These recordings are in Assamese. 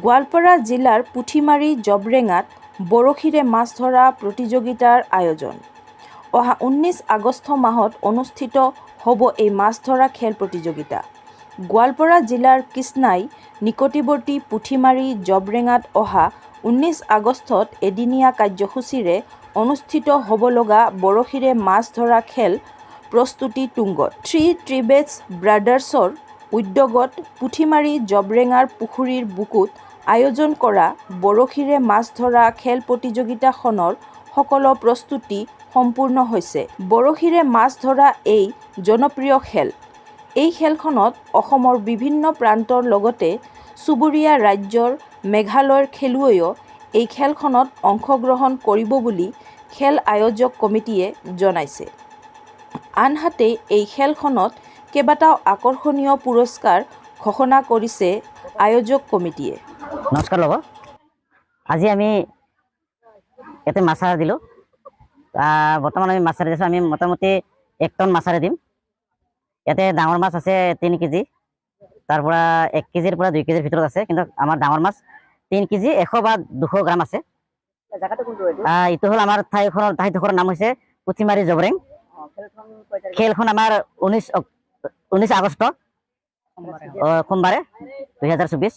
গোৱালপাৰা জিলাৰ পুঠিমাৰী জবৰেঙাত বৰশীৰে মাছ ধৰা প্ৰতিযোগিতাৰ আয়োজন। অহা 19 আগষ্ট মাহত অনুষ্ঠিত হ'ব এই মাছ ধৰা খেল প্ৰতিযোগিতা। গোৱালপাৰা জিলাৰ কৃষ্ণাই নিকটৱৰ্তী পুঠিমাৰী জবৰেঙাত অহা 19 আগষ্টত এদিনীয়া কাৰ্যসূচীৰে অনুষ্ঠিত হ'ব লগা বৰশীৰে মাছ ধৰা খেল প্ৰস্তুতি তুংগত। থ্ৰী ট্ৰিবেটছ ব্ৰাদাৰ্ছৰ উদ্যোগত পুঠিমাৰী জবৰেঙাৰ পুখুৰীৰ বুকুত আয়োজন কৰা বৰশীৰে মাছ ধৰা খেল প্ৰতিযোগিতাখনৰ সকলো প্ৰস্তুতি সম্পূৰ্ণ হৈছে। বৰশীৰে মাছ ধৰা এই জনপ্ৰিয় খেল। এই খেলখনত অসমৰ বিভিন্ন প্ৰান্তৰ লগতে চুবুৰীয়া ৰাজ্যৰ মেঘালয়ৰ খেলুৱৈয়েও এই খেলখনত অংশগ্ৰহণ কৰিব বুলি খেল আয়োজক কমিটিয়ে জনাইছে। আনহাতে, এই খেলখনত কেইবাটাও আকৰ্ষণীয় পুৰস্কাৰ ঘোষণা কৰিছে আয়োজক কমিটিয়ে। নমস্কাৰ ল'ব। আজি আমি ইয়াতে মাছ এৰা দিলোঁ। বৰ্তমান আমি মাছ এৰি দিছোঁ। আমি মোটামুটি 1 টন মাছ এৰি দিম। ইয়াতে ডাঙৰ মাছ আছে 3 কেজি, তাৰ পৰা 1 কেজিৰ পৰা 2 কেজিৰ ভিতৰত আছে। কিন্তু আমাৰ ডাঙৰ মাছ 3 কেজি 100 বা 200 গ্ৰাম আছে। জেগাটো কোনটো এইটো? এইটো হ'ল আমাৰ ঠাইডোখৰৰ নাম হৈছে পুথিমাৰী জবৰেং। খেলখন কেই তাৰিখে? খেলখন আমাৰ 19 আগষ্ট, সোমবাৰে, 2024।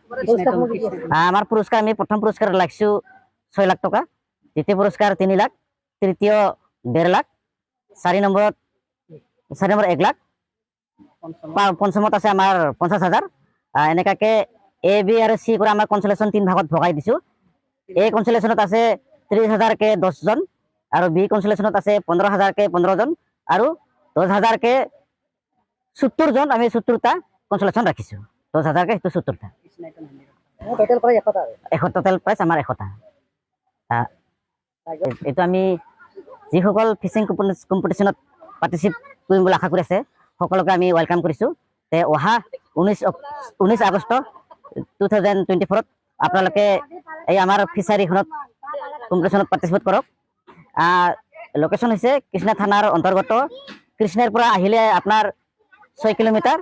পুৰস্কাৰসমূহ কি কি আছে? আমাৰ পুৰস্কাৰ, আমি প্ৰথম পুৰস্কাৰ ৰাখিছোঁ 6 লাখ টকা, দ্বিতীয় পুৰস্কাৰ 3 লাখ, তৃতীয় 1.5 লাখ, চাৰি নম্বৰ 1 লাখ, পঞ্চমত আছে আমাৰ 50 হাজাৰ। এনেকুৱাকে এ, বি আৰু চি কৰা আমাৰ কনচলেশ্যন তিনি ভাগত ভগাই দিছোঁ। এ কনচলেশ্যনত আছে 30 হাজাৰকে 10জন আৰু বি কনচলেশ্যনত আছে 15 হাজাৰকে 15জন আৰু 10 হাজাৰকে 70জন। আমি 70টা কনচলেশ্যন ৰাখিছোঁ, 10 হাজাৰকে সেইটো 70টা। টোটেল প্ৰায় 100টা আৰু 100, টোটেল প্ৰাইচ আমাৰ 100টা। এইটো আমি যিসকল ফিচিং কম্পিটিশ্যনত পাৰ্টিচিপেট কৰিম বুলি আশা কৰি আছে, সকলোকে আমি welcome কৰিছোঁ। তে অহা 19 আগষ্ট 2024ত আপোনালোকে এই আমাৰ ফিচাৰীখনত কম্পিটিশ্যনত পাৰ্টিচিপেট কৰক। লোকেশ্যন হৈছে কৃষ্ণা থানাৰ অন্তৰ্গত, কৃষ্ণাৰ পৰা আহিলে আপোনাৰ 6 কিলোমিটাৰ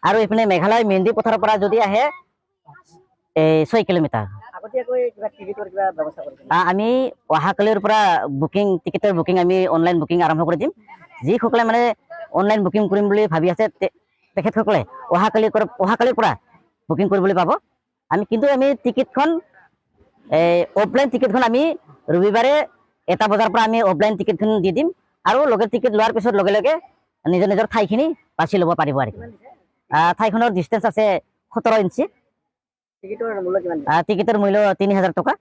আৰু এইপিনে মেঘালয় মেন্দি পথাৰৰ পৰা যদি আহে, এই 6 কিলোমিটাৰ। আগতীয়াকৈ কিবা টিকেটৰ কিবা ব্যৱস্থা কৰিছে? আমি অহাকালিৰ পৰা বুকিং, টিকেটৰ বুকিং, আমি অনলাইন বুকিং আৰম্ভ কৰি দিম। যিসকলে মানে অনলাইন বুকিং কৰিম বুলি ভাবি আছে, তেখেতসকলে অহাকালিৰ পৰা বুকিং কৰিবলৈ পাব। আমি কিন্তু আমি টিকেটখন, এই অফলাইন টিকেটখন আমি ৰবিবাৰে 1 বজাৰ পৰা আমি অফলাইন টিকেটখন দি দিম আৰু লগে টিকেট লোৱাৰ পিছত লগে লগে নিজৰ নিজৰ ঠাইখিনি বাছি ল'ব পাৰিব। আৰু ঠাইখনৰ ডিষ্টেঞ্চ আছে 17 ইঞ্চি। টিকেটৰ মূল্য কিমান? টিকেটৰ মূল্য 3000 টকা।